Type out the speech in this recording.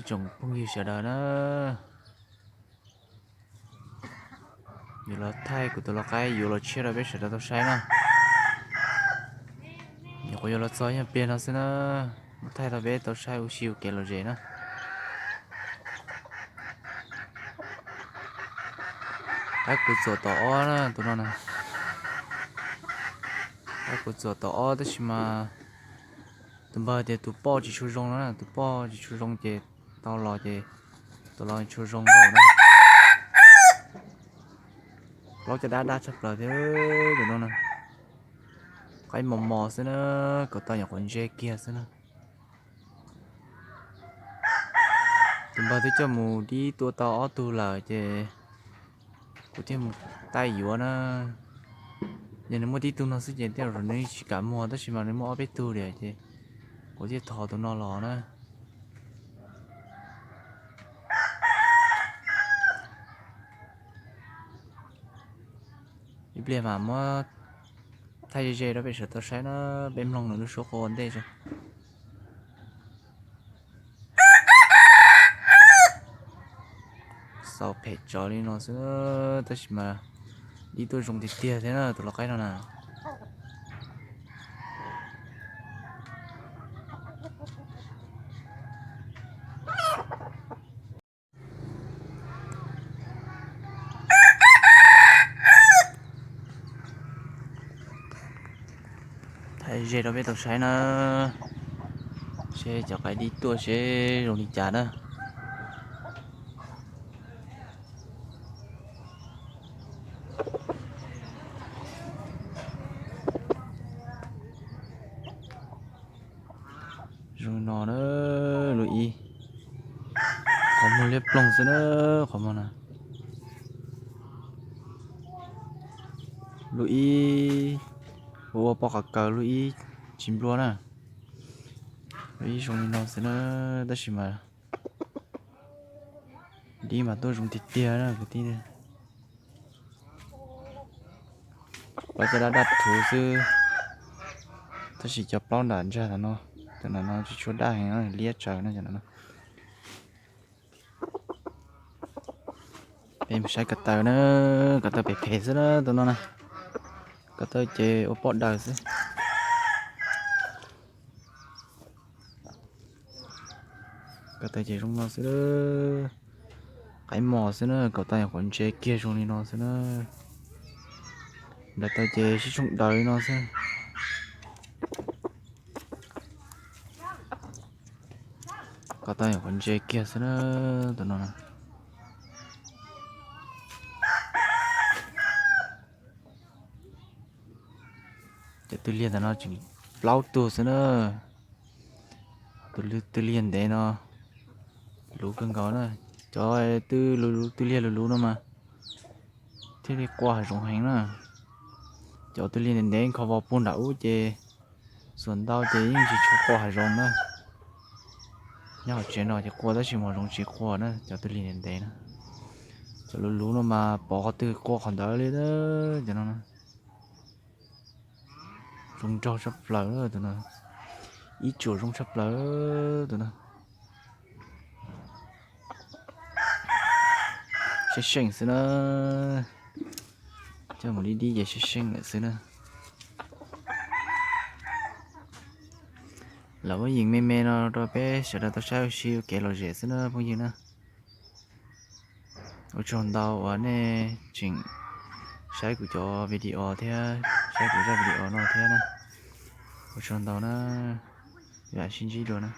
Tsoom phooj ywg sawv daws na, yuav los thaij kuv tus lau qaib yuav los tshiab rau peb sawv daws tau saib na. Nyuam qhuav yuav los txog ib pliag no xwb na, muab thaij rau peb tau saib ua si ua kev lom zem na. Qaib kuv txuam tom ob na, tus no na. Qaib kuv txuam tom ob tab sis mas tus npawg tias tus poj tsis tshua zoo no na, tus poj tsis tshua zoo ces tau los ces tus lau tshua zoo nkauj na. Plaub caj dab daj tshaj plaws thiab tus no na. Qaib mos mos xwb na, kom tau nyuam qhuav ntse kiag xwb na. Tus npawg twb coj mus dib tua tau ob tug lawm ces kuv thiaj mus taij yuav na. Yog nws muaj tib tug no xwb ces tej zaum nws tsis kam muag tab sis mas nws muaj ob peb tug lawm ces kuv thiaj thov tus no los na. Ib pliag mas muab thaij ze ze rau peb sawv daws tau saib na, peb mloog nws lub suab quaj ua ntej tso. Xaus phem tsawv li no xwb tab sis mas dib tuaj zoo tiag tiag thiab na tus lau qaib no na. Thaij ze rau peb tau saib na, seb cov qaib dib tuaj seb zoo li cas na. Zoo no na, lub ib, qhov muag liab ploog xwb na, qhov muag na. Lub ib ua ua pob qhov kaw, lub ib tsis nplua na. Lub ib zoo li no xwb na, tab sis mas dib mas tuaj zoo tiag tiag na kwv tij. Plaub caj dab daj thuv xwb, tab sis cov plaub nram ntsag ntawm no, cov ntawm no tsis tshua daj heev, liab tsawv na cov ntawm no. Peb mus saib ko taw na, ko taw phem phem xwb na tus no na. Ko taw ces ua poj daws xwb. Ko taw ces zoo no xwb, qaib mos xwb na, kom tau nyuam qhuav ntse kiag zoo li no xwb na. Nplaim taw ces sib tshooj daws li no xwb. Kom tau nyuam qhuav ntse kiag xwb na, tus no na. Cov tw liag ntawm no tseem plaub tug xwb na. Tus tw liag ntev no luv kawg nkaus na. Cov tw, tw liag luv luv no mas thiaj li qua hav zoov heev na. Cov tw liag ntev ntev kho vos puag nram ub ces xuas ntau ces yeej tsis tshua qua hav zoov na. Nyob hauv tsev no ces qua tab sis mas zoov tsis qua na, cov tw liag ntev ntev na. Cov luv luv no mas pov qhov twg qua qhov ntawd li cov no na. Zoo nraug tshaj plaws tus no, ib tsuam zoo tshaj plaws tus no. Seej seej xwb na, coj mus dib dib ces seej seej lawm xwb na. Lawv muab yees me me no rau peb sawv daws tau saib ua si ua kev lom zem xwb na phooj ywg na. Ua tsaug ntau uas nej tseem saib kuv cov video thiab saib kuv zaj video no thiab na. Ua tsaug ntau na, vam sib ntsib dua na.